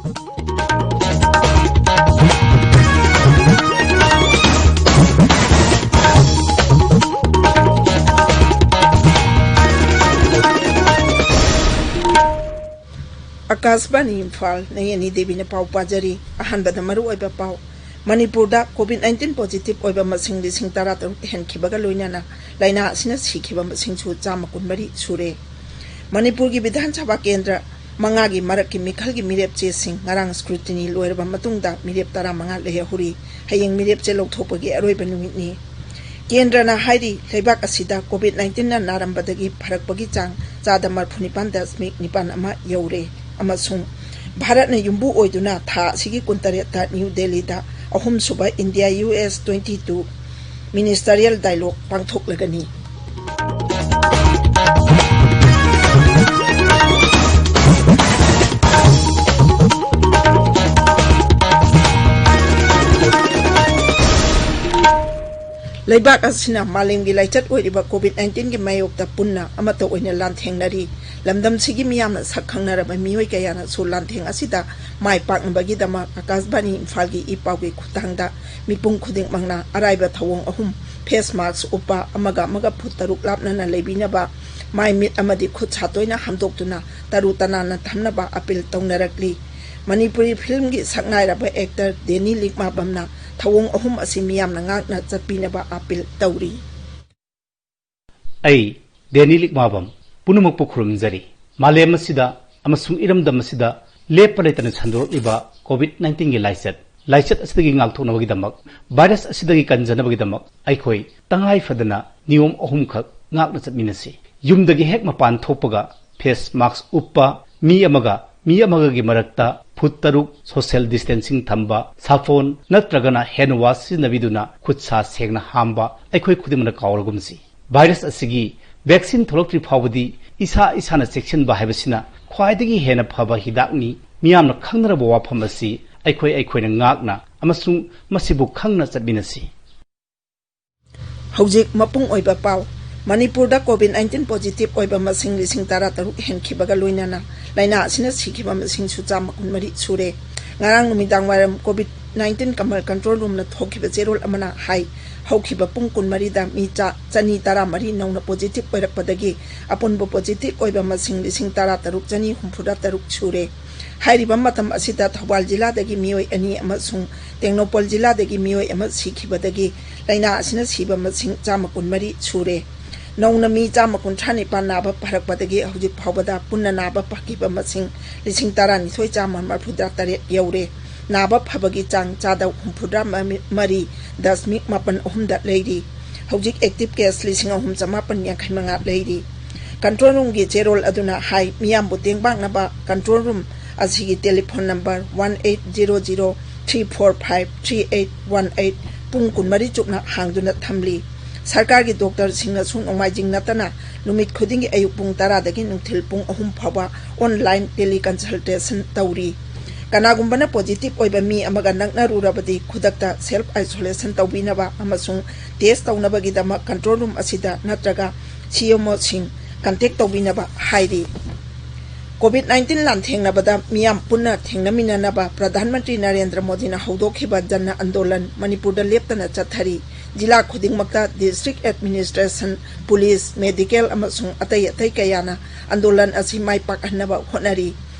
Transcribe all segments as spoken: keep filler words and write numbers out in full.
ꯑꯀꯥꯁꯕꯥꯅꯤ ꯏꯝꯐꯥꯜ, ꯅꯌꯦꯅꯤ ꯗꯦꯕꯤꯅ ꯄꯥꯎ ꯄꯥꯖꯔꯤ꯫ ꯑꯍꯥꯟꯕꯗ ꯃꯔꯨꯑꯣꯏꯕ ꯄꯥꯎ꯫ ꯃꯅꯤꯄꯨꯔꯗ COVID nineteen positive ꯑꯣꯏꯕ ꯃꯁꯤꯡ ꯂꯤꯁꯤꯡ ꯇꯔꯥꯇꯔꯨꯛ ꯍꯦꯟꯈꯤꯕꯒ ꯂꯣꯏꯅꯅ ꯂꯥꯏꯅꯥ ꯑꯁꯤꯅ ꯁꯤꯈꯤꯕ ꯃꯁꯤꯡꯁꯨ ꯆꯥꯝꯃ ꯀꯨꯟꯃꯔꯤ ꯁꯨꯔꯦ꯫ ꯃꯅꯤꯄꯨꯔꯒꯤ ꯕꯤꯙꯥꯟ ꯁꯚꯥ ꯀꯦꯟꯗ꯭ꯔ ꯃꯉꯥꯒꯤ ꯃꯔꯛꯀꯤ ꯃꯤꯈꯜꯒꯤ ꯃꯤꯔꯦꯞꯆꯦꯁꯤꯡ ꯉꯔꯥꯡ scrutiny ꯂꯣꯏꯔꯕ ꯃꯇꯨꯡꯗ ꯃꯤꯔꯦꯞ ꯇꯔꯥꯃꯉꯥ ꯂꯩꯍꯧꯔꯤ꯫ ꯍꯌꯦꯡ ꯃꯤꯔꯦꯞꯆꯦ ꯂꯧꯊꯣꯛꯄꯒꯤ ꯑꯔꯣꯏꯕ ꯅꯨꯃꯤꯠꯅꯤ꯫ ꯀꯦꯟꯗ꯭ꯔꯅ ꯍꯥꯏꯔꯤ, ꯂꯩꯕꯥꯛ ꯑꯁꯤꯗ COVID nineteen ꯅ ꯅꯥꯔꯝꯕꯗꯒꯤ ꯐꯔꯛꯄꯒꯤ ꯆꯥꯡ ꯆꯥꯗ ꯃꯔꯤꯐꯨ ꯅꯤꯄꯥꯟ ꯗꯁꯃꯤꯛ ꯅꯤꯄꯥꯟ ꯑꯃ ꯌꯧꯔꯦ꯫ ꯑꯃꯁꯨꯡ ꯚꯥꯔꯠꯅ ꯌꯨꯝꯕꯨ ꯑꯣꯏꯗꯨꯅ ꯊꯥ ꯑꯁꯤꯒꯤ ꯀꯨꯟꯇꯔꯦꯠꯇ ꯅ꯭ꯌꯨ ꯗꯦꯜꯂꯤꯗ ꯑꯍꯨꯝꯁꯨꯕ India U S twenty two Ministerial Dialogue ꯄꯥꯡꯊꯣꯛꯂꯒꯅꯤ꯫ ꯂꯩꯕꯥꯛ ꯑꯁꯤꯅ ꯃꯥꯂꯦꯝꯒꯤ ꯂꯥꯏꯆꯠ ꯑꯣꯏꯔꯤꯕ COVID nineteen ꯒꯤ ꯃꯥꯌꯣꯛꯇ ꯄꯨꯟꯅ ꯑꯃꯠꯇ ꯑꯣꯏꯅ ꯂꯥꯟꯊꯦꯡꯅꯔꯤ꯫ ꯂꯝꯗꯝꯁꯤꯒꯤ ꯃꯤꯌꯥꯝꯅ ꯁꯛ ꯈꯪꯅꯔꯕ ꯃꯤꯑꯣꯏ ꯀꯌꯥꯅꯁꯨ ꯂꯥꯟꯊꯦꯡ ꯑꯁꯤꯗ ꯃꯥꯏ ꯄꯥꯛꯅꯕꯒꯤꯗꯃꯛ ꯑꯀꯥꯁꯕꯥꯅꯤ ꯏꯝꯐꯥꯜꯒꯤ ꯏ ꯄꯥꯎꯒꯤ ꯈꯨꯠꯊꯥꯡꯗ ꯃꯤꯄꯨꯝ ꯈꯨꯗꯤꯡꯃꯛꯅ ꯑꯔꯥꯏꯕ ꯊꯧꯑꯣꯡ ꯑꯍꯨꯝ, face mask ꯎꯞꯄ, ꯑꯃꯒ ꯑꯃꯒ ꯐꯨꯠ ꯇꯔꯨꯛ ꯂꯥꯞꯅꯅ ꯂꯩꯕꯤꯅꯕ, ꯃꯥꯏ ꯃꯤꯠ ꯑꯃꯗꯤ ꯈꯨꯠ ꯁꯥ ꯇꯣꯏꯅ ꯍꯥꯝꯗꯣꯛꯇꯨꯅ ꯇꯔꯨ ꯇꯅꯥꯟꯅ ꯊꯝꯅꯕ ꯑꯄꯤꯜ ꯇꯧꯅꯔꯛꯂꯤ꯫ ꯃꯅꯤꯄꯨꯔꯤ ꯐꯤꯜꯝꯒꯤ ꯁꯛꯅꯥꯏꯔꯕ actor ꯗꯦꯅꯤ ꯂꯤꯛꯃꯥꯕꯝꯅ ꯊꯧꯑꯣꯡ ꯑꯍꯨꯝ ꯑꯁꯤ ꯃꯤꯌꯥꯝꯅ ꯉꯥꯛꯅ ꯆꯠꯄꯤꯅꯕ ꯑꯄꯤꯜ ꯇꯧꯔꯤ꯫ ꯑꯩ, ꯗꯦꯅꯤ ꯂꯤꯛꯃꯥꯕꯝ, ꯄꯨꯝꯅꯃꯛꯄꯨ ꯈꯨꯔꯨꯝꯖꯔꯤ꯫ ꯃꯥꯂꯦꯝ ꯑꯁꯤꯗ ꯑꯃꯁꯨꯡ ꯏꯔꯝꯗꯝ ꯑꯁꯤꯗ ꯂꯦꯞꯄ ꯂꯩꯇꯅ ꯁꯟꯗꯣꯔꯛꯂꯤꯕ COVID nineteen ꯒꯤ ꯂꯥꯏꯆꯠ, ꯂꯥꯏꯆꯠ ꯑꯁꯤꯗꯒꯤ ꯉꯥꯛꯊꯣꯛꯅꯕꯒꯤꯗꯃꯛ, ꯚꯥꯏꯔꯁ ꯑꯁꯤꯗꯒꯤ ꯀꯟꯖꯅꯕꯒꯤꯗꯃꯛ ꯑꯩꯈꯣꯏ ꯇꯉꯥꯏ ꯐꯗꯅ ꯅꯤꯌꯣꯝ ꯑꯍꯨꯝꯈꯛ ꯉꯥꯛꯅ ꯆꯠꯃꯤꯟꯅꯁꯤ꯫ ꯌꯨꯝꯗꯒꯤ ꯍꯦꯛ ꯃꯄꯥꯟ ꯊꯣꯛꯄꯒ face mask ꯎꯞꯄ, ꯃꯤ ꯑꯃꯒ ꯃꯤ ꯑꯃꯒꯒꯤ ꯃꯔꯛꯇ ꯐꯨꯠ ꯇꯔꯨꯛ social distancing ꯊꯝꯕ, ꯁꯥꯄꯣꯟ ꯅꯠꯇ꯭ꯔꯒꯅ hand wash ꯁꯤꯖꯤꯟꯅꯕꯤꯗꯨꯅ ꯈꯨꯠ ꯁꯥ ꯁꯦꯡꯅ ꯍꯥꯝꯕ ꯑꯩꯈꯣꯏ ꯈꯨꯗꯤꯡꯃꯛꯅ ꯀꯥꯎꯔꯒꯨꯝꯁꯤ꯫ ꯚꯥꯏꯔꯁ ꯑꯁꯤꯒꯤ vaccine ꯊꯣꯛꯂꯛꯇ꯭ꯔꯤ ꯐꯥꯎꯕꯗꯤ ꯏꯁꯥ ꯏꯁꯥꯅ ꯆꯦꯛꯁꯤꯟꯕ ꯍꯥꯏꯕꯁꯤꯅ ꯈ꯭ꯋꯥꯏꯗꯒꯤ ꯍꯦꯟꯅ ꯐꯕ ꯍꯤꯗꯥꯛꯅꯤ꯫ ꯃꯤꯌꯥꯝꯅ ꯈꯪꯅꯔꯕ ꯋꯥꯐꯝ ꯑꯁꯤ ꯑꯩꯈꯣꯏ ꯑꯩꯈꯣꯏꯅ ꯉꯥꯛꯅ ꯑꯃꯁꯨꯡ ꯃꯁꯤꯕꯨ ꯈꯪꯅ ꯆꯠꯃꯤꯟꯅꯁꯤ꯫ ꯍꯧꯖꯤꯛ ꯃꯄꯨꯡ ꯑꯣꯏꯕ ꯄꯥꯎ꯫ ꯃꯅꯤꯄꯨꯔꯗ COVID nineteen positive ꯑꯣꯏꯕ ꯃꯁꯤꯡ ꯂꯤꯁꯤꯡ ꯇꯔꯥ ꯇꯔꯨꯛ ꯍꯦꯟꯈꯤꯕꯒ ꯂꯣꯏꯅꯅ ꯂꯥꯏꯅꯥ ꯑꯁꯤꯅ ꯁꯤꯈꯤꯕ ꯃꯁꯤꯡꯁꯨ ꯆꯥꯝꯃ ꯀꯨꯟ ꯃꯔꯤ ꯁꯨꯔꯦ꯫ ꯉꯔꯥꯡ ꯅꯨꯃꯤꯗꯥꯡ ꯋꯥꯏꯔꯝ COVID nineteen ꯀꯃꯜ control roomꯅ ꯊꯣꯛꯈꯤꯕ ꯆꯦꯔꯣꯜ ꯑꯃꯅ ꯍꯥꯏ, ꯍꯧꯈꯤꯕ ꯄꯨꯡ ꯀꯨꯟ ꯃꯔꯤꯗ ꯃꯤ ꯆꯥ-, ꯆꯅꯤ ꯇꯔꯥ ꯃꯔꯤ ꯅꯧꯅ positive ꯑꯣꯏꯔꯛꯄꯗꯒꯤ ꯑꯄꯨꯟꯕ positive ꯑꯣꯏꯕ ꯃꯁꯤꯡ ꯂꯤꯁꯤꯡ ꯇꯔꯥ ꯇꯔꯨꯛ ꯆꯅꯤ ꯍꯨꯝꯐꯨ ꯇꯔꯨꯛ ꯁꯨꯔꯦ꯫ ꯍꯥꯏꯔꯤꯕ ꯃꯇꯝ ꯑꯁꯤꯗ ꯊꯧꯕꯥꯜ ꯖꯤꯂꯥꯗꯒꯤ ꯃꯤꯑꯣꯏ ꯑꯅꯤ ꯑꯃꯁꯨꯡ ꯇꯦꯡꯅꯧꯄꯜ ꯖꯤꯂꯥꯗꯒꯤ ꯃꯤꯑꯣꯏ ꯑꯃ ꯁꯤꯈꯤꯕꯗꯒꯤ ꯂꯥꯏꯅꯥ ꯑꯁꯤꯅ ꯁꯤꯕ ꯃꯁꯤꯡ ꯆꯥꯝꯃ ꯀꯨꯟ ꯃꯔꯤ ꯁꯨꯔꯦ꯫ ꯅꯧꯅ ꯃꯤ ꯆꯥꯝꯃ ꯀꯨꯟꯊ꯭ꯔꯥ ꯅꯤꯄꯥꯟ ꯅꯥꯕ ꯐꯔꯛꯄꯗꯒꯤ ꯍꯧꯖꯤꯛ ꯐꯥꯎꯕꯗ ꯄꯨꯟꯅ ꯅꯥꯕ ꯐꯈꯤꯕ ꯃꯁꯤꯡ ꯂꯤꯁꯤꯡ ꯇꯔꯥꯅꯤꯊꯣꯏ ꯆꯥꯝꯃ ꯃꯔꯤꯐꯨꯇꯔꯦꯠ ꯌꯧꯔꯦ꯫ ꯅꯥꯕ ꯐꯕꯒꯤ ꯆꯥꯡ ꯆꯥꯗ ꯍꯨꯝꯐꯨꯇꯔꯥ ꯃꯔꯤ ꯗꯁꯃꯤꯛ ꯃꯥꯄꯟ ꯑꯍꯨꯝꯗ ꯂꯩꯔꯤ꯫ ꯍꯧꯖꯤꯛ active case ꯂꯤꯁꯤꯡ ꯑꯍꯨꯝ ꯆꯃꯥꯄꯟ ꯌꯥꯡꯈꯩ ꯃꯉꯥ ꯂꯩꯔꯤ꯫ Control roomꯒꯤ ꯆꯦꯔꯣꯜ ꯑꯗꯨꯅ ꯍꯥꯏ, ꯃꯤꯌꯥꯝꯕꯨ ꯇꯦꯡꯕꯥꯡꯅꯕ control room ꯑꯁꯤꯒꯤ telephone number one eight zero zero three four five three eight one eight ꯄꯨꯡ ꯀꯨꯟꯃꯔꯤ ꯆꯨꯞꯅ ꯍꯥꯡꯗꯨꯅ ꯊꯝꯂꯤ꯫ ꯁꯔꯀꯥꯔꯒꯤ ꯗꯣꯛꯇꯔꯁꯤꯡꯅꯁꯨ ꯅꯣꯡꯃꯥꯏꯖꯤꯡ ꯅꯠꯇꯅ ꯅꯨꯃꯤꯠ ꯈꯨꯗꯤꯡꯒꯤ ꯑꯌꯨꯛ ꯄꯨꯡ ꯇꯔꯥꯗꯒꯤ ꯅꯨꯡꯊꯤꯜ ꯄꯨꯡ ꯑꯍꯨꯝ ꯐꯥꯎꯕ online teleconsultation ꯇꯧꯔꯤ꯫ ꯀꯅꯥꯒꯨꯝꯕꯅ positive ꯑꯣꯏꯕ ꯃꯤ ꯑꯃꯒ ꯅꯛꯅꯔꯨꯔꯕꯗꯤ ꯈꯨꯗꯛꯇ self isolation ꯇꯧꯕꯤꯅꯕ ꯑꯃꯁꯨꯡ test ꯇꯧꯅꯕꯒꯤꯗꯃꯛ control room ꯑꯁꯤꯗ ꯅꯠꯇ꯭ꯔꯒ CMOꯁꯤꯡ contact ꯇꯧꯕꯤꯅꯕ ꯍꯥꯏꯔꯤ꯫ COVID nineteen ꯂꯥꯟꯊꯦꯡꯅꯕꯗ ꯃꯤꯌꯥꯝ ꯄꯨꯟꯅ ꯊꯦꯡꯅꯃꯤꯟꯅꯅꯕ ꯄ꯭ꯔꯙꯥꯟ ꯃꯟꯇ꯭ꯔꯤ ꯅꯔꯦꯟꯗ꯭ꯔ ꯃꯣꯗꯤꯅ ꯍꯧꯗꯣꯛꯈꯤꯕ ꯖꯟ ꯑꯟꯗꯣꯂꯟ ꯃꯅꯤꯄꯨꯔꯗ ꯂꯦꯞꯇꯅ ꯆꯠꯊꯔꯤ꯫ ꯖꯤꯂꯥ ꯈꯨꯗꯤꯡꯃꯛꯇ district administration, police, medical ꯑꯃꯁꯨꯡ ꯑꯇꯩ ꯑꯇꯩ ꯀꯌꯥꯅ ꯑꯟꯗꯣꯂꯟ ꯑꯁꯤ ꯃꯥꯏ ꯄꯥꯛꯍꯟꯅꯕ ꯍꯣꯠꯅꯔꯤ꯫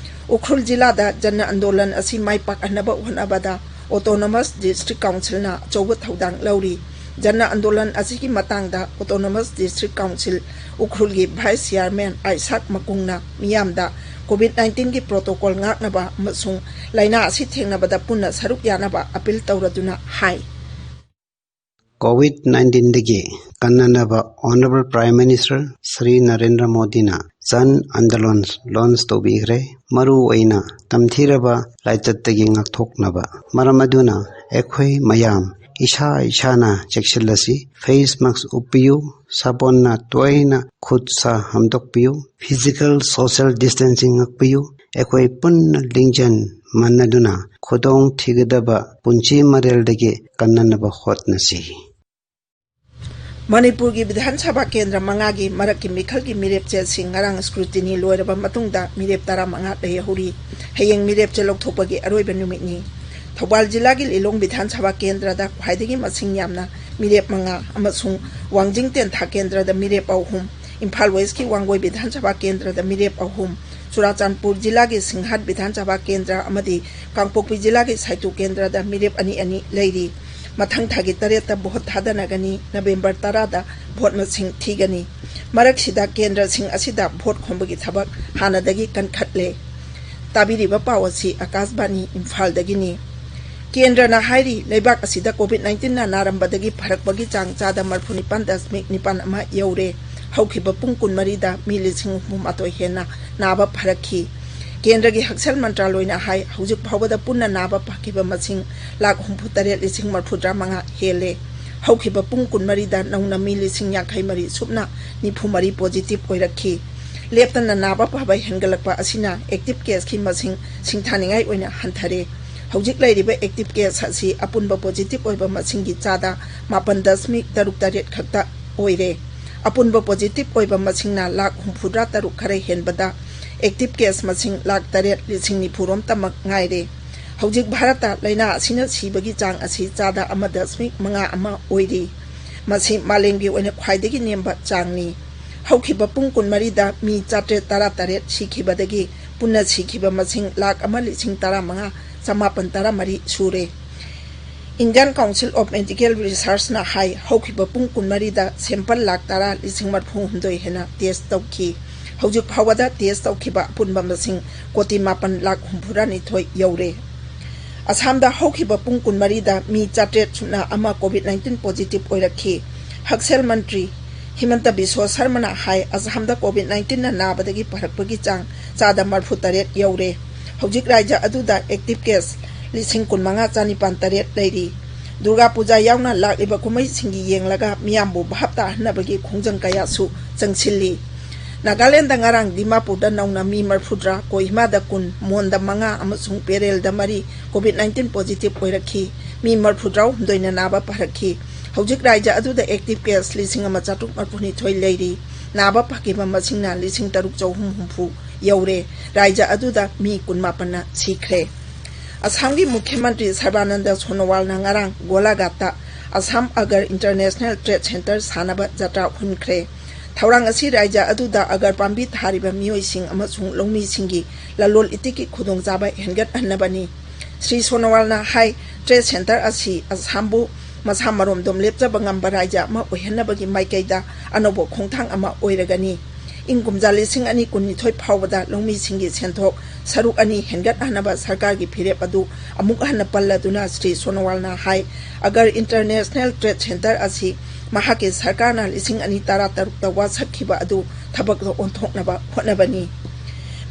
ꯎꯈ꯭ꯔꯨꯜ ꯖꯤꯂꯥꯗ ꯖꯟ ꯑꯟꯗꯣꯂꯟ ꯑꯁꯤ ꯃꯥꯏ ꯄꯥꯛꯍꯟꯅꯕ ꯍꯣꯠꯅꯕꯗ autonomous district councilꯅ ꯑꯆꯧꯕ ꯊꯧꯗꯥꯡ ꯂꯧꯔꯤ꯫ ꯖꯟ ꯑꯟꯗꯣꯂꯟ ꯑꯁꯤꯒꯤ ꯃꯇꯥꯡꯗ autonomous district council ꯎꯈ꯭ꯔꯨꯜꯒꯤ vice chairman ꯑꯥꯏꯁꯥꯛ ꯃꯀꯨꯡꯅ ꯃꯤꯌꯥꯝꯗ COVID nineteenꯒꯤ protocol ꯉꯥꯛꯅꯕ ꯑꯃꯁꯨꯡ ꯂꯥꯏꯅꯥ ꯑꯁꯤ ꯊꯦꯡꯅꯕꯗ ꯄꯨꯟꯅ ꯁꯔꯨꯛ ꯌꯥꯅꯕ appeal ꯇꯧꯔꯗꯨꯅ ꯍꯥꯏ꯫ COVID nineteenꯗꯒꯤ ꯀꯟꯅꯅꯕ Honourable Prime Minister Shri Narendra ꯃꯣꯗꯤꯅ ꯖꯟ ꯑꯟꯗꯣꯂꯟ launch ꯇꯧꯕꯤꯈ꯭ꯔꯦ꯫ ꯃꯔꯨ ꯑꯣꯏꯅ ꯇꯝꯊꯤꯔꯕ ꯂꯥꯏꯆꯠꯇꯒꯤ ꯉꯥꯛꯊꯣꯛꯅꯕ꯫ ꯃꯔꯝ ꯑꯗꯨꯅ ꯑꯩꯈꯣꯏ ꯃꯌꯥꯝ ꯏꯁꯥ ꯏꯁꯥꯅ ꯆꯦꯛꯁꯤꯜꯂꯁꯤ꯫ Face mask ꯎꯞꯄꯤꯌꯨ, ꯁꯥꯄꯣꯟꯅ ꯇꯣꯏꯅ ꯈꯨꯠ ꯁꯥ ꯍꯥꯝꯗꯣꯛꯄꯤꯌꯨ, physical social distancing ꯉꯥꯛꯄꯤꯌꯨ꯫ ꯑꯩꯈꯣꯏ ꯄꯨꯟꯅ ꯂꯤꯡꯖꯦꯜ ꯃꯥꯟꯅꯗꯨꯅ ꯈꯨꯗꯣꯡ ꯊꯤꯒꯗꯕ ꯄꯨꯟꯁꯤ ꯃꯔꯦꯜꯗꯒꯤ ꯀꯟꯅꯅꯕ ꯍꯣꯠꯅꯁꯤ꯫ ꯃꯅꯤꯄꯨꯔꯒꯤ ꯕꯤꯙꯥꯟ ꯁꯚꯥ ꯀꯦꯟꯗ꯭ꯔ ꯃꯉꯥꯒꯤ ꯃꯔꯛꯀꯤ ꯃꯤꯈꯜꯒꯤ ꯃꯤꯔꯦꯞꯆꯦꯁꯤꯡ ꯉꯔꯥꯡ scrutiny ꯂꯣꯏꯔꯕ ꯃꯇꯨꯡꯗ ꯃꯤꯔꯦꯞ ꯇꯔꯥꯃꯉꯥ ꯂꯩꯍꯧꯔꯤ꯫ ꯍꯌꯦꯡ ꯃꯤꯔꯦꯞꯆꯦ ꯂꯧꯊꯣꯛꯄꯒꯤ ꯑꯔꯣꯏꯕ ꯅꯨꯃꯤꯠꯅꯤ꯫ ꯊꯧꯕꯥꯜ ꯖꯤꯂꯥꯒꯤ ꯂꯤꯂꯣꯡ ꯕꯤꯙꯥꯟ ꯁꯚꯥ ꯀꯦꯟꯗ꯭ꯔꯗ ꯈ꯭ꯋꯥꯏꯗꯒꯤ ꯃꯁꯤꯡ ꯌꯥꯝꯅ ꯃꯤꯔꯦꯞ ꯃꯉꯥ ꯑꯃꯁꯨꯡ ꯋꯥꯡꯖꯤꯡ ꯇꯦꯟꯊꯥ ꯀꯦꯟꯗ꯭ꯔꯗ ꯃꯤꯔꯦꯞ ꯑꯍꯨꯝ, ꯏꯝꯐꯥꯜ ꯋꯦꯁꯀꯤ ꯋꯥꯡꯒꯣꯏ ꯕꯤꯙꯥꯟ ꯁꯚꯥ ꯀꯦꯟꯗ꯭ꯔꯗ ꯃꯤꯔꯦꯞ ꯑꯍꯨꯝ, ꯆꯨꯔꯥꯆꯥꯟꯄꯨꯔ ꯖꯤꯂꯥꯒꯤ ꯁꯤꯡꯍꯥꯠ ꯕꯤꯙꯥꯟ ꯁꯚꯥ ꯀꯦꯟꯗ꯭ꯔ ꯑꯃꯗꯤ ꯀꯥꯡꯄꯣꯛꯄꯤ ꯖꯤꯂꯥꯒꯤ ꯁꯥꯏꯇꯨ ꯀꯦꯟꯗ꯭ꯔꯗ ꯃꯤꯔꯦꯞ ꯑꯅꯤ ꯑꯅꯤ ꯂꯩꯔꯤ꯫ ꯃꯊꯪ ꯊꯥꯒꯤ ꯇꯔꯦꯠꯇ ꯚꯣꯠ ꯊꯥꯗꯅꯒꯅꯤ꯫ ꯅꯕꯦꯝꯕꯔ ꯇꯔꯥꯗ ꯚꯣꯠ ꯃꯁꯤꯡ ꯊꯤꯒꯅꯤ꯫ ꯃꯔꯛꯁꯤꯗ ꯀꯦꯟꯗ꯭ꯔꯁꯤꯡ ꯑꯁꯤꯗ ꯚꯣꯠ ꯈꯣꯝꯕꯒꯤ ꯊꯕꯛ ꯍꯥꯟꯅꯗꯒꯤ ꯀꯟꯈꯠꯂꯦ꯫ ꯇꯥꯕꯤꯔꯤꯕ ꯄꯥꯎ ꯑꯁꯤ ꯑꯥꯀꯥꯁꯕꯥꯅꯤ ꯏꯝꯐꯥꯜꯗꯒꯤꯅꯤ꯫ ꯀꯦꯟꯗ꯭ꯔꯅ ꯍꯥꯏꯔꯤ, ꯂꯩꯕꯥꯛ ꯑꯁꯤꯗ COVID nineteenꯅ ꯅꯥꯔꯝꯕꯗꯒꯤ ꯐꯔꯛꯄꯒꯤ ꯆꯥꯡ ꯆꯥꯗ ꯃꯔꯤꯐꯨ ꯅꯤꯄꯥꯟ ꯗꯁꯃꯤꯛ ꯅꯤꯄꯥꯟ ꯑꯃ ꯌꯧꯔꯦ꯫ ꯍꯧꯈꯤꯕ ꯄꯨꯡ ꯀꯨꯟꯃꯔꯤꯗ ꯃꯤ ꯂꯤꯁꯤꯡ ꯍꯨꯝꯐꯨ ꯃꯥꯊꯣꯏ ꯍꯦꯟꯅ ꯅꯥꯕ ꯐꯔꯛꯈꯤ꯫ ꯀꯦꯟꯗ꯭ꯔꯒꯤ ꯍꯛꯁꯦꯜ ꯃꯟꯇ꯭ꯔꯥꯂꯣꯏꯅ ꯍꯥꯏ, ꯍꯧꯖꯤꯛ ꯐꯥꯎꯕꯗ ꯄꯨꯟꯅ ꯅꯥꯕ ꯐꯈꯤꯕ ꯃꯁꯤꯡ ꯂꯥꯈ ꯍꯨꯝꯐꯨ ꯇꯔꯦꯠ ꯂꯤꯁꯤꯡ ꯃꯔꯤꯐꯨ ꯇꯔꯥ ꯃꯉꯥ ꯍꯦꯜꯂꯦ꯫ ꯍꯧꯈꯤꯕ ꯄꯨꯡ ꯀꯨꯟꯃꯔꯤꯗ ꯅꯧꯅ ꯃꯤ ꯂꯤꯁꯤꯡ ꯌꯥꯡꯈꯩ ꯃꯔꯤ ꯁꯨꯞꯅ ꯅꯤꯐꯨ ꯃꯔꯤ positive ꯑꯣꯏꯔꯛꯈꯤ꯫ ꯂꯦꯞꯇꯅ ꯅꯥꯕ ꯐꯕ ꯍꯦꯟꯒꯠꯂꯛꯄ ꯑꯁꯤꯅ active caseꯀꯤ ꯃꯁꯤꯡ ꯁꯤꯡꯊꯥꯅꯤꯡꯉꯥꯏ ꯑꯣꯏꯅ ꯍꯟꯊꯔꯦ꯫ ꯍꯧꯖꯤꯛ ꯂꯩꯔꯤꯕ active case ꯑꯁꯤ ꯑꯄꯨꯟꯕ positive ꯑꯣꯏꯕ ꯃꯁꯤꯡꯒꯤ ꯆꯥꯗ ꯃꯥꯄꯟ ꯗꯁꯃꯤꯛ ꯇꯔꯨꯛ ꯇꯔꯦꯠ ꯈꯛꯇ ꯑꯣꯏꯔꯦ꯫ ꯑꯄꯨꯟꯕ positive ꯑꯣꯏꯕ ꯃꯁꯤꯡꯅ ꯂꯥꯈ ꯍꯨꯝꯐꯨꯇꯔꯥ ꯇꯔꯨꯛ ꯈꯔ ꯍꯦꯟꯕꯗ, active case ꯃꯁꯤꯡ ꯂꯥꯈ ꯇꯔꯦꯠ ꯂꯤꯁꯤꯡ ꯅꯤꯐꯨ ꯔꯣꯝꯇꯃꯛ ꯉꯥꯏꯔꯦ꯫ ꯍꯧꯖꯤꯛ ꯚꯥꯔꯠꯇ ꯂꯥꯏꯅꯥ ꯑꯁꯤꯅ ꯁꯤꯕꯒꯤ ꯆꯥꯡ ꯑꯁꯤ ꯆꯥꯗ ꯑꯃ ꯗꯁꯃꯤꯛ ꯃꯉꯥ ꯑꯃ ꯑꯣꯏꯔꯤ꯫ ꯃꯁꯤ ꯃꯥꯂꯦꯝꯒꯤ ꯑꯣꯏꯅ ꯈ꯭ꯋꯥꯏꯗꯒꯤ ꯅꯦꯝꯕ ꯆꯥꯡꯅꯤ꯫ ꯍꯧꯈꯤꯕ ꯄꯨꯡ ꯀꯨꯟꯃꯔꯤꯗ ꯃꯤ ꯆꯥꯇ꯭ꯔꯦꯠ ꯇꯔꯥꯇꯔꯦꯠ ꯁꯤꯈꯤꯕꯗꯒꯤ ꯄꯨꯟꯅ ꯁꯤꯈꯤꯕ ꯃꯁꯤꯡ ꯂꯥꯈ ꯑꯃ ꯂꯤꯁꯤꯡ ꯇꯔꯥꯃꯉꯥ ꯆꯃꯥꯄꯟ ꯇꯔꯥꯃꯔꯤ ꯁꯨꯔꯦ꯫ Indian Council of Medical Researchꯅ ꯍꯥꯏ, ꯍꯧꯈꯤꯕ ꯄꯨꯡ ꯀꯨꯟꯃꯔꯤꯗ sample ꯂꯥꯈ ꯇꯔꯥ ꯂꯤꯁꯤꯡ ꯃꯔꯤꯐꯨ ꯍꯨꯝꯗꯣꯏ ꯍꯦꯟꯅ test ꯇꯧꯈꯤ꯫ ꯍꯧꯖꯤꯛ ꯐꯥꯎꯕꯗ test ꯇꯧꯈꯤꯕ ꯑꯄꯨꯟꯕ ꯃꯁꯤꯡ ꯀꯣꯇꯤ ꯃꯥꯄꯟ ꯂꯥꯈ ꯍꯨꯝꯐꯨꯇꯔꯥꯅꯤꯊꯣꯏ ꯌꯧꯔꯦ꯫ ꯑꯁꯥꯝꯗ ꯍꯧꯈꯤꯕ ꯄꯨꯡ ꯀꯨꯟꯃꯔꯤꯗ ꯃꯤ ꯆꯥꯇ꯭ꯔꯦꯠ ꯁꯨꯞꯅ ꯑꯃ COVID nineteen positive ꯑꯣꯏꯔꯛꯈꯤ꯫ ꯍꯛꯁꯦꯜ ꯃꯟꯇ꯭ꯔꯤ ꯍꯤꯃꯟꯇ ꯕꯤꯁ꯭ꯋ ꯁꯔꯃꯅ ꯍꯥꯏ, ꯑꯁꯥꯝꯗ COVID nineteenꯅ ꯅꯥꯕꯗꯒꯤ ꯐꯔꯛꯄꯒꯤ ꯆꯥꯡ ꯆꯥꯗ ꯃꯔꯤꯐꯨ ꯇꯔꯦꯠ ꯌꯧꯔꯦ꯫ ꯍꯧꯖꯤꯛ ꯔꯥꯖ꯭ꯌ ꯑꯗꯨꯗ active case ꯂꯤꯁꯤꯡ ꯀꯨꯟꯃꯉꯥ ꯆꯅꯤꯄꯥꯟ ꯇꯔꯦꯠ ꯂꯩꯔꯤ꯫ ꯗꯨꯔꯒꯥ ꯄꯨꯖꯥ ꯌꯥꯎꯅ ꯂꯥꯛꯂꯤꯕ ꯀꯨꯝꯍꯩꯁꯤꯡꯒꯤ ꯌꯦꯡꯂꯒ ꯃꯤꯌꯥꯝꯕꯨ ꯚꯥꯞ ꯇꯥꯍꯟꯅꯕꯒꯤ ꯈꯣꯡꯖꯪ ꯀꯌꯥꯁꯨ ꯆꯪꯁꯤꯜꯂꯤ꯫ ꯅꯥꯒꯥꯂꯦꯟꯗ ꯉꯔꯥꯡ ꯗꯤꯃꯥꯄꯨꯔꯗ ꯅꯧꯅ ꯃꯤ ꯃꯔꯤꯐꯨꯇꯔꯥ, ꯀꯣꯍꯤꯃꯥꯗ ꯀꯨꯟ, ꯃꯣꯟꯗ ꯃꯉꯥ ꯑꯃꯁꯨꯡ ꯄꯦꯔꯦꯜꯗ ꯃꯔꯤ COVID nineteen positive ꯑꯣꯏꯔꯛꯈꯤ꯫ ꯃꯤ ꯃꯔꯤꯐꯨꯇꯔꯥꯍꯨꯝꯗꯣꯏꯅ ꯅꯥꯕ ꯐꯔꯛꯈꯤ꯫ ꯍꯧꯖꯤꯛ ꯔꯥꯖ꯭ꯌ ꯑꯗꯨꯗ active case ꯂꯤꯁꯤꯡ ꯑꯃ ꯆꯥꯇ꯭ꯔꯨꯛ ꯃꯔꯤꯐꯨꯅꯤꯊꯣꯏ ꯂꯩꯔꯤ꯫ ꯅꯥꯕ ꯐꯈꯤꯕ ꯃꯁꯤꯡꯅ ꯂꯤꯁꯤꯡ ꯇꯔꯨꯛ ꯆꯍꯨꯝ ꯍꯨꯝꯐꯨ ꯌꯧꯔꯦ꯫ ꯔꯥꯖ꯭ꯌ ꯑꯗꯨꯗ ꯃꯤ ꯀꯨꯟꯃꯥꯄꯟꯅ ꯁꯤꯈ꯭ꯔꯦ꯫ ꯑꯁꯥꯝꯒꯤ ꯃꯨꯈ꯭ꯌ ꯃꯟꯇ꯭ꯔꯤ ꯁꯔꯕꯥꯅꯟꯗ ꯁꯣꯅꯣꯋꯥꯜꯅ ꯉꯔꯥꯡ ꯒꯣꯂꯥꯘꯥꯠꯇ Assam Sagar International Trade Centre ꯁꯥꯅꯕ ꯖꯇ꯭ꯔꯥ ꯍꯨꯟꯈ꯭ꯔꯦ꯫ ꯊꯧꯔꯥꯡ ꯑꯁꯤ ꯔꯥꯖ꯭ꯌ ꯑꯗꯨꯗ ꯑꯒꯔ ꯄꯥꯝꯕꯤ ꯊꯥꯔꯤꯕ ꯃꯤꯑꯣꯏꯁꯤꯡ ꯑꯃꯁꯨꯡ ꯂꯧꯃꯤꯁꯤꯡꯒꯤ ꯂꯂꯣꯟ ꯏꯇꯤꯛꯀꯤ ꯈꯨꯗꯣꯡꯆꯥꯕ ꯍꯦꯟꯒꯠꯍꯟꯅꯕꯅꯤ꯫ ꯁ꯭ꯔꯤ ꯁꯣꯅꯣꯋꯥꯜꯅ ꯍꯥꯏ, trade centre ꯑꯁꯤ ꯑꯁꯥꯝꯕꯨ ꯃꯁꯥ ꯃꯔꯣꯝꯗꯣꯝ ꯂꯦꯞꯆꯕ ꯉꯝꯕ ꯔꯥꯖ꯭ꯌ ꯑꯃ ꯑꯣꯏꯍꯟꯅꯕꯒꯤ ꯃꯥꯏꯀꯩꯗ ꯑꯅꯧꯕ ꯈꯣꯡꯊꯥꯡ ꯑꯃ ꯑꯣꯏꯔꯒꯅꯤ꯫ ꯏꯪ ꯀꯨꯝꯖꯥ ꯂꯤꯁꯤꯡ ꯑꯅꯤ ꯀꯨꯟꯅꯤꯊꯣꯏ ꯐꯥꯎꯕꯗ ꯂꯧꯃꯤꯁꯤꯡꯒꯤ ꯁꯦꯟꯊꯣꯛ ꯁꯔꯨꯛ ꯑꯅꯤ ꯍꯦꯟꯒꯠꯍꯟꯅꯕ ꯁꯔꯀꯥꯔꯒꯤ ꯐꯤꯔꯦꯞ ꯑꯗꯨ ꯑꯃꯨꯛ ꯍꯟꯅ ꯄꯜꯂꯗꯨꯅ ꯁ꯭ꯔꯤ ꯁꯣꯅꯣꯋꯥꯜꯅ ꯍꯥꯏ, ꯑꯒꯔ International Trade Centre ꯑꯁꯤ ꯃꯍꯥꯛꯀꯤ ꯁꯔꯀꯥꯔꯅ ꯂꯤꯁꯤꯡ ꯑꯅꯤ ꯇꯔꯥꯇꯔꯨꯛꯇ ꯋꯥꯁꯛꯈꯤꯕ ꯑꯗꯨ ꯊꯕꯛꯇ ꯑꯣꯟꯊꯣꯛꯅꯕ ꯍꯣꯠꯅꯕꯅꯤ꯫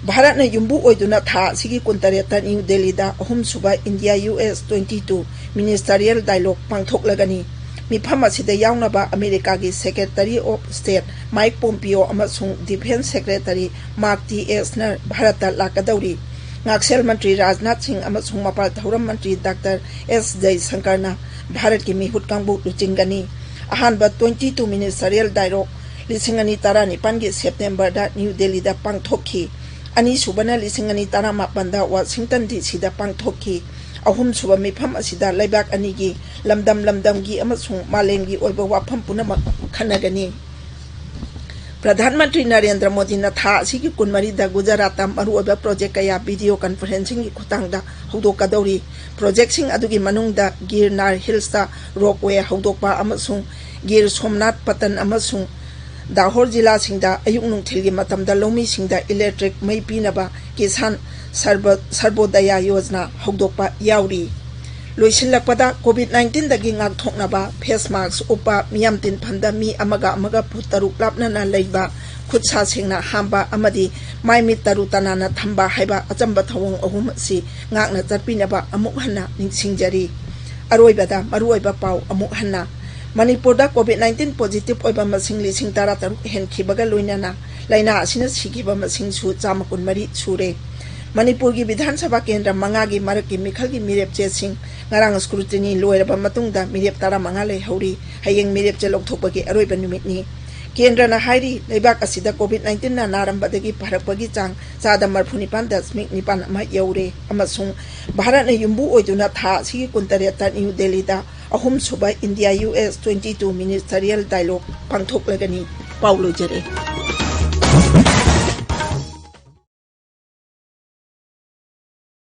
ꯚꯥꯔꯠꯅ ꯌꯨꯝꯕꯨ ꯑꯣꯏꯗꯨꯅ ꯊꯥ ꯑꯁꯤꯒꯤ ꯀꯨꯟꯇꯔꯦꯠꯇ ꯅ꯭ꯌꯨ ꯗꯦꯜꯂꯤꯗ ꯑꯍꯨꯝꯁꯨꯕ India U S twenty two Ministerial Dialogue ꯄꯥꯡꯊꯣꯛꯂꯒꯅꯤ꯫ ꯃꯤꯐꯝ ꯑꯁꯤꯗ ꯌꯥꯎꯅꯕ ꯑꯃꯦꯔꯤꯀꯥꯒꯤ Secretary of State Mike Pompeo ꯑꯃꯁꯨꯡ Defence Secretary Mark T Esner ꯚꯥꯔꯠꯇ ꯂꯥꯛꯀꯗꯧꯔꯤ꯫ ꯉꯥꯛꯁꯦꯜ ꯃꯟꯇ꯭ꯔꯤ ꯔꯥꯖꯅꯥꯊ ꯁꯤꯡ ꯑꯃꯁꯨꯡ ꯃꯄꯥꯜ ꯊꯧꯔꯝ ꯃꯟꯇ꯭ꯔꯤ ꯗꯥꯛꯇꯔ ꯑꯦꯁ ꯖꯌꯁꯪꯀꯔꯅ ꯚꯥꯔꯠꯀꯤ ꯃꯤꯍꯨꯠ ꯀꯥꯡꯕꯨ ꯂꯨꯆꯤꯡꯒꯅꯤ꯫ ꯑꯍꯥꯟꯕ twenty two Ministerial Dialogue ꯂꯤꯁꯤꯡ ꯑꯅꯤ ꯇꯔꯥꯅꯤꯄꯥꯟꯒꯤ ꯁꯦꯞꯇꯦꯝꯕꯔꯗ ꯅ꯭ꯌꯨ ꯗꯦꯜꯂꯤꯗ ꯄꯥꯡꯊꯣꯛꯈꯤ꯫ ꯑꯅꯤꯁꯨꯕꯅ ꯂꯤꯁꯤꯡ ꯑꯅꯤ ꯇꯔꯥꯃꯥꯄꯟꯗ ꯋꯥꯁꯤꯡꯇꯟ ꯗꯤ ꯁꯤꯗ ꯄꯥꯡꯊꯣꯛꯈꯤ꯫ ꯑꯍꯨꯝꯁꯨꯕ ꯃꯤꯐꯝ ꯑꯁꯤꯗ ꯂꯩꯕꯥꯛ ꯑꯅꯤꯒꯤ ꯂꯝꯗꯝ ꯂꯝꯗꯝꯒꯤ ꯑꯃꯁꯨꯡ ꯃꯥꯂꯦꯝꯒꯤ ꯑꯣꯏꯕ ꯋꯥꯐꯝ ꯄꯨꯝꯅꯃꯛ ꯈꯟꯅꯒꯅꯤ꯫ ꯄ꯭ꯔꯙꯥꯟ ꯃꯟꯇ꯭ꯔꯤ ꯅꯔꯦꯟꯗ꯭ꯔ ꯃꯣꯗꯤꯅ ꯊꯥ ꯑꯁꯤꯒꯤ ꯀꯨꯟꯃꯔꯤꯗ ꯒꯨꯖꯔꯥꯠꯇ ꯃꯔꯨꯑꯣꯏꯕ ꯄ꯭ꯔꯣꯖꯦꯛ ꯀꯌꯥ video conferencingꯒꯤ ꯈꯨꯠꯊꯥꯡꯗ ꯍꯧꯗꯣꯛꯀꯗꯧꯔꯤ꯫ ꯄ꯭ꯔꯣꯖꯦꯛꯁꯤꯡ ꯑꯗꯨꯒꯤ ꯃꯅꯨꯡꯗ ꯒꯤꯔꯅꯥꯔ ꯍꯤꯜꯁꯇ ꯔꯣꯞꯋꯦ ꯍꯧꯗꯣꯛꯄ ꯑꯃꯁꯨꯡ ꯒꯤꯔ ꯁꯣꯝꯅꯥꯊ ꯄꯇꯟ ꯑꯃꯁꯨꯡ ꯗꯥꯍꯣꯔ ꯖꯤꯂꯥꯁꯤꯡꯗ ꯑꯌꯨꯛ ꯅꯨꯡꯊꯤꯜꯒꯤ ꯃꯇꯝꯗ ꯂꯧꯃꯤꯁꯤꯡꯗ electric ꯃꯩ ꯄꯤꯅꯕ ꯀꯤꯁꯥꯟ ꯁꯔꯕ-, ꯁꯔꯕꯣꯗꯌꯥ ꯌꯣꯖꯅꯥ ꯍꯧꯗꯣꯛꯄ ꯌꯥꯎꯔꯤ꯫ ꯂꯣꯏꯁꯤꯜꯂꯛꯄꯗ, COVID nineteenꯗꯒꯤ ꯉꯥꯛꯊꯣꯛꯅꯕ face mask ꯎꯞꯄ, ꯃꯤꯌꯥꯝ ꯇꯤꯟꯐꯝꯗ ꯃꯤ ꯑꯃꯒ ꯑꯃꯒ ꯐꯨꯠ ꯇꯔꯨꯛ ꯂꯥꯞꯅꯅ ꯂꯩꯕ, ꯈꯨꯠ ꯁꯥ ꯁꯦꯡꯅ ꯍꯥꯝꯕ ꯑꯃꯗꯤ ꯃꯥꯏ ꯃꯤꯠ ꯇꯔꯨ ꯇꯅꯥꯟꯅ ꯊꯝꯕ ꯍꯥꯏꯕ ꯑꯆꯝꯕ ꯊꯧꯑꯣꯡ ꯑꯍꯨꯝ ꯑꯁꯤ ꯉꯥꯛꯅ ꯆꯠꯄꯤꯅꯕ ꯑꯃꯨꯛ ꯍꯟꯅ ꯅꯤꯡꯁꯤꯡꯖꯔꯤ꯫ ꯑꯔꯣꯏꯕꯗ ꯃꯔꯨꯑꯣꯏꯕ ꯄꯥꯎ ꯑꯃꯨꯛ ꯍꯟꯅ꯫ ꯃꯅꯤꯄꯨꯔꯗ COVID nineteen positive ꯑꯣꯏꯕ ꯃꯁꯤꯡ ꯂꯤꯁꯤꯡ ꯇꯔꯥꯇꯔꯨꯛ ꯍꯦꯟꯈꯤꯕꯒ ꯂꯣꯏꯅꯅ ꯂꯥꯏꯅꯥ ꯑꯁꯤꯅ ꯁꯤꯈꯤꯕ ꯃꯁꯤꯡꯁꯨ ꯆꯥꯝꯃ ꯀꯨꯟꯃꯔꯤ ꯁꯨꯔꯦ꯫ ꯃꯅꯤꯄꯨꯔꯒꯤ ꯕꯤꯙꯥꯟ ꯁꯚꯥ ꯀꯦꯟꯗ꯭ꯔ ꯃꯉꯥꯒꯤ ꯃꯔꯛꯀꯤ ꯃꯤꯈꯜꯒꯤ ꯃꯤꯔꯦꯞ ꯆꯦꯁꯤꯡ ꯉꯔꯥꯡ scrutiny ꯂꯣꯏꯔꯕ ꯃꯇꯨꯡꯗ ꯃꯤꯔꯦꯞ ꯇꯔꯥꯃꯉꯥ ꯂꯩꯍꯧꯔꯤ꯫ ꯍꯌꯦꯡ ꯃꯤꯔꯦꯞ ꯆꯦ ꯂꯧꯊꯣꯛꯄꯒꯤ ꯑꯔꯣꯏꯕ ꯅꯨꯃꯤꯠꯅꯤ꯫ ꯀꯦꯟꯗ꯭ꯔꯅ ꯍꯥꯏꯔꯤ, ꯂꯩꯕꯥꯛ ꯑꯁꯤꯗ COVID nineteenꯅ ꯅꯥꯔꯝꯕꯗꯒꯤ ꯐꯔꯛꯄꯒꯤ ꯆꯥꯡ ꯆꯥꯗ ꯃꯔꯤꯐꯨ ꯅꯤꯄꯥꯟ ꯗꯁꯃꯤꯛ ꯅꯤꯄꯥꯟ ꯑꯃ ꯌꯧꯔꯦ ꯑꯃꯁꯨꯡ ꯚꯥꯔꯠꯅ ꯌꯨꯝꯕꯨ ꯑꯣꯏꯗꯨꯅ ꯊꯥ ꯑꯁꯤꯒꯤ ꯀꯨꯟꯇꯔꯦꯠꯇ ꯅ꯭ꯌꯨ ꯗꯦꯜꯂꯤꯗ ꯑꯍꯨꯝꯁꯨꯕ India U S twenty two Ministerial Dialogue ꯄꯥꯡꯊꯣꯛꯂꯒꯅꯤ꯫ ꯄꯥꯎ ꯂꯣꯏꯖꯔꯦ꯫